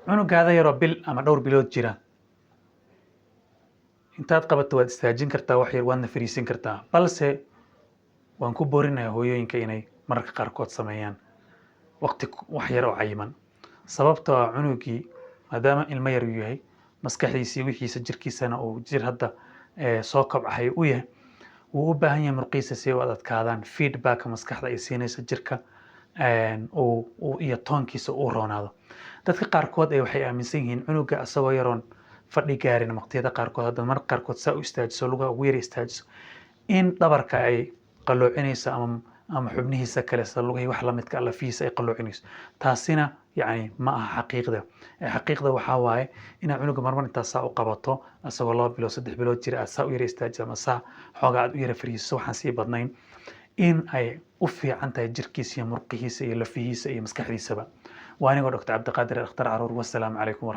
Cunugaada yaroo bil ama dhowr bilood jira intaad qabato waad istaajin kartaa wax yar, waadna fariisin kartaa, balse waan ku boorinayaa hooyooyinka inay mararka qaarkood sameeyaan waqti wax yar oo cayiman, sababtoo ah cunugii maadaama ilmo yar uu yahay, maskaxdiisii, wixiisa, jirkiisana uu jir hadda soo kobcahay u yahay, wuu u baahan yahay murqihiisa si ay u adkaadaan, feedbacka maskaxda ay siinayso jirka uu iyo toonkiisa uu roonaado. Dadka qaarkood ee waxay aaminsan yihiin cunuga asagoo yaroon fadhi gaarin, waqtiyada qaarkood hadda mararka qaarkood saa u istaajiso, lugaha ugu yara istaajiso, in dhabarka ay qaloocinayso ama xubnihiisa kale sida lugahii, wax lamidka, lafihiisa ay qaloocinayso. Taasina yacni ma aha xaqiiqda. Xaqiiqda waxaa waaye inaad cunuga marmar intaad saa u qabato asagoo 2 bilood, 3 bilood jira, aad saa u yara istaajiso ama saa xoogaa aad u yara fariisiso, waxaan sii badnayn, in ay u fiican tahay jirkiisa iyo murqihiisa iyo lafihiisa iyo maskaxdiisaba. Waa anigoo Dr. Cabdiqaadir, dhakhtar caruur. Wassalaamu calaykum waraxmat